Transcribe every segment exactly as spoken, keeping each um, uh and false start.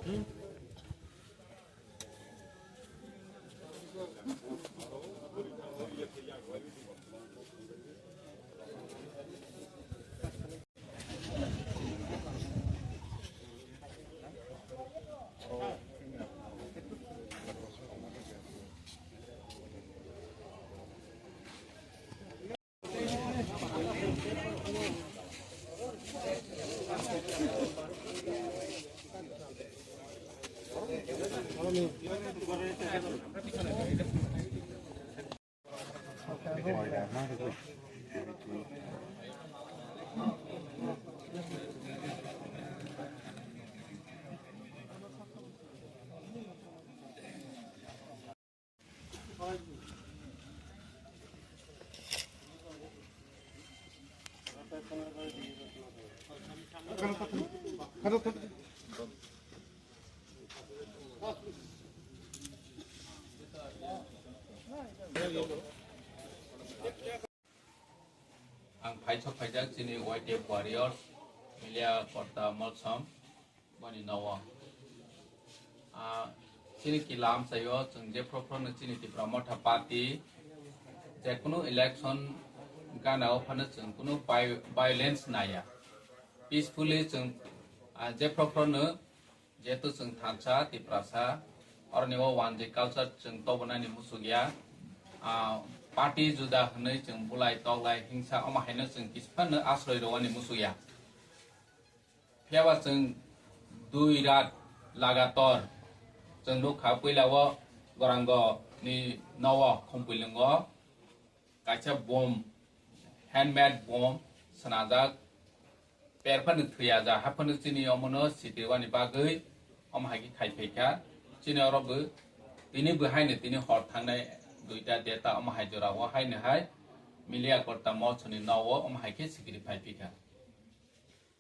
Ang phaisok phaijak chini Y T F warriors, Milia Korta Molsom, boni nogo. Ah, chini kila amchaio chwng jephru phru no chini Tipra Motha Party, je kunu election gana o phano chwng kunu vi-, violence naya. Peacefully chwng, ah, jephru phru no Jehetu chwng thansa, Tiprasa, oroni o wanjwi culture chwng tobonani muchukya. Ah, party juda hwnwi chwng bulai toklai hingsa, omo haino chwng kisa phano asroi rwani muchukya. Phiyaba chwng dui rat lagator chwng nukha, puila o Gorango ni nogo Khumpwilwngo kaisa bom, handmade bom swnajak, per phano thwiya ja, haphano chini omono sikirwani bagwi omo hai khe khai phaikha. Chini oro bo tini bo haino tini hor thangnai duita deta omo hai jora o haino hai Milia Korta Molsomni nogo omo hai khe sikiri phai phikha.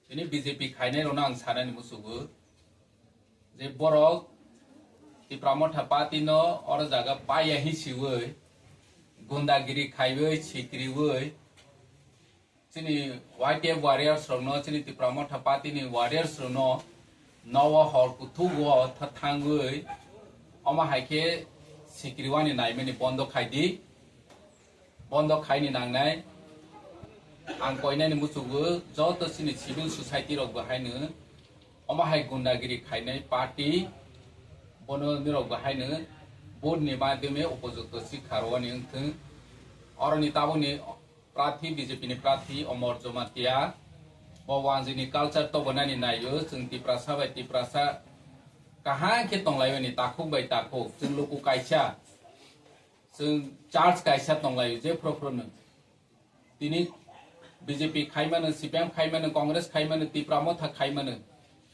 Tini B J P khainai rokno ang sanani musugo je borok Tipra Motha Party no oro jaga paiya hi siwi gundagiri khaiwi sikiriwi chini Y T F warriors rokno, chini Tipra Motha Party ni warriors rokno nogo hor kuthugo tha-, thangwi omo hai khe sikiriwani naimani bondo khai di. Bondo khaini nangnai. Ang koinani muchugo joto chini civil society rok bo haino omo hai gundagiri khainai party bono nirok bo haino vote ni madhyome upojukto sikha rwani wngthwng. Oroni tabukni prarthi, B J P ni prarthi Omor Jamatia bo wanjwini culture tobonani naio. Chwng Tiprasa bai Tiprasa kaham khe tonglaimani takhuk bai takhuk. Chwng luku kaisa. Chwng church kaisa tonglaio, jephru phru no. Tini B J P khaimano, C P M khaimano, Congress khaimano, Tipra Motha khaimano.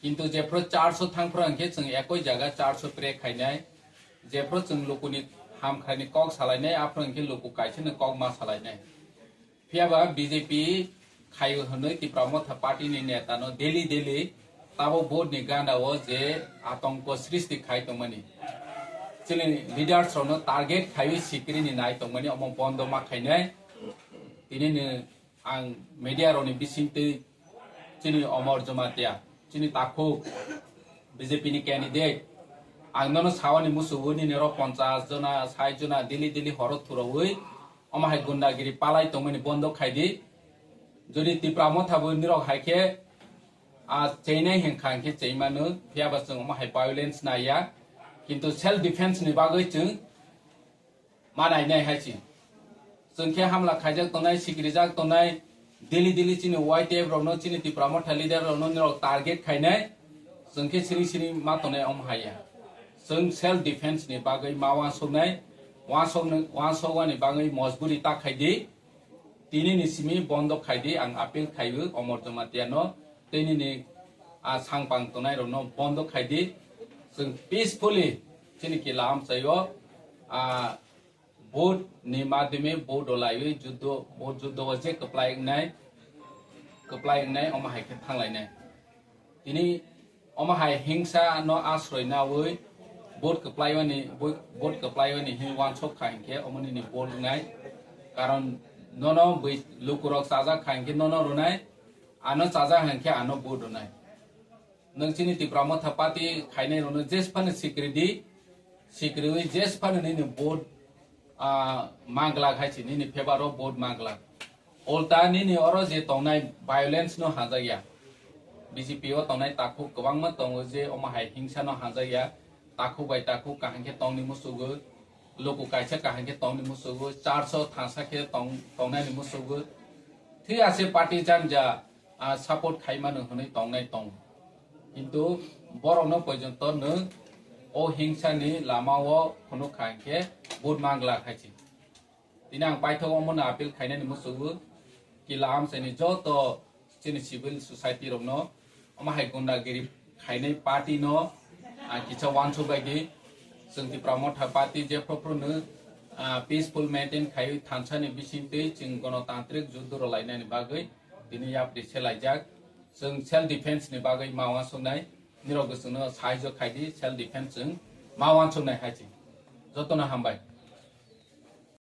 Kintu jephru church o thangphru hwnkhe chwng ekoi jaga church o pray khainai. Jephru chwng lukuni hamkhaini kok salainai, aphru hwnkhe luku kaisano kok ma salainai. Phiyaba B J P khaio hwnwi Tipra Motha Party ni neta no daily daily tabo vote ni ganda o je atongko srishti khai tongmani, chini leaders rokno target khaiwi sikiri ni nai tongmani, omo bondo ma khainai. Tini ni ang media rokni bisingtwi chini Omor Jamatia, chini takhuk B J P ni candidate, ang nono sawani musugo nini oro ponchas jona, sait jona daily daily horo thuraui omo hai gundagiri palai tongmani bondo khai di. Jodi Tipra Motha bo nirok hai khe, a, cheinai hinkha hinkhe cheimano, phiyaba chwng omo hai violence naiya. Kintu self defense ni bagwi chwng ma nainai hai se. Chwng khe hamla khaijak tongnai, sikirijak tongnai, daily daily chini Y T F rokno, chini Tipra Motha leader rokno nirok target khainai, chwng khe siring siring ma tongnai omo haiya. Chwng self defense ni bagwi ma uansuknai, uansukni-, uansukmani bagwi mojburi ta khai di. Tini ni simi bondo khai di, ang appeal khaiwi Omor Jamatia no, tei nini, a, sangpang tongnai rokno bondo khai di. Chwng peacefully chini kila amchaio, a, vote ni madhyome vote o laiwi juddo, vote juddo o je kwplai wngnai, kwplai wngnai omo hai khe thanglainai. Tini omo hai hingsa no asroi naui vote kwplaiwani, vote kwplaiwani hin uansuk kha hinkhe omo nini vote wngnai. Karon nono bui lukurok chajak kha hinkhe nono rwnai, ano chajak hinkhe ano vote rwnai. Nwng chini Tipra Motha Party khainai rokno jesphano sikri di, sikriwi jesphano nini vote, ah, manglak hai si, nini favour o vote manglak. Ulta nini oro je tongnai violence no hanjakya. B J P o tongnai takhuk kwbangma tongo je omo hai hingsa no hanjakya. Takhuk bai takhuk kaham khe tongni musugo, luku kaisa kaham khe tongni musugo, church o thansa khe tong-, tongnai ni musugo. Thwi ase party janja, ah, support khai mano hwnwi tongnai tong. Kintu borokno poijonto nwng o hingsa ni lama o phunuk kha hwnkhe vote mangla khai si. Tini ang paithak omono appeal khainani musugo, kila amchaini joto chini civil society rokno omo hai gundagiri khainai party no, ah, kisa wansuk bai di. Chwng Tipra Motha Party jephru phru no, ah, peaceful maintain khai thansa ni bisingtwi chwng gonotantrik juddo rwlainani bagwi tini yapri se laijak. Chwng self defense ni bagwi ma wansuknai, nirok bo chwngno sahajyo khai di, self defense chwng ma wansuknai hai se. Jotono hambai.